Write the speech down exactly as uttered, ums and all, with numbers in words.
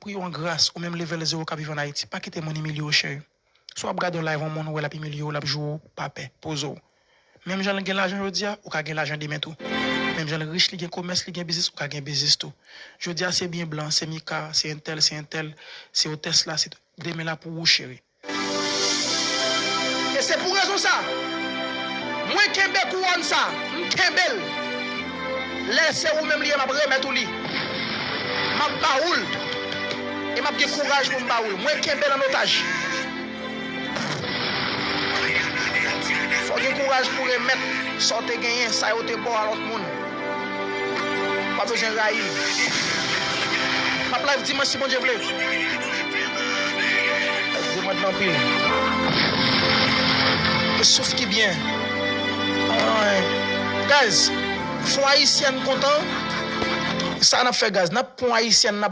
Pri w an gras, ou menm level zewo k ap viv ann Ayiti, pa kite moun imilye w, cheri. Si w ap gade yon live yon moun, ou wè l ap imilye w, l ap joure w, pa pè, poze w. Menm jan l gen lajan jodi a, ou ka gen lajan demen tou. Menm jan l rich, li gen komès, li gen biznis, ou ka gen biznis tou. Jodi a, se byen blan, se Mika, se entèl, se entèl, se otès la, se demen la pou ou, cheri. E se pou rezon sa, mwen kenbe kouwòn sa, m kenbe l. Lè se ou menm li ye, m ap remèt ou li. M ap ba ou l. E m ap gen kouraj pou m ba ou l. Mwen kenbe l an otaj. Fò w gen kouraj pou remèt sa w te genyen, sa yo te ba w a lòt moun. Pa bezwen rayi m. M ap live dimanch si Bondye vle. Demande anpil. E souf ki byen. Ay. Guys, fon ayisyèn kontan. Sa n ap fè, guys. N ap pran ayisyèn, n ap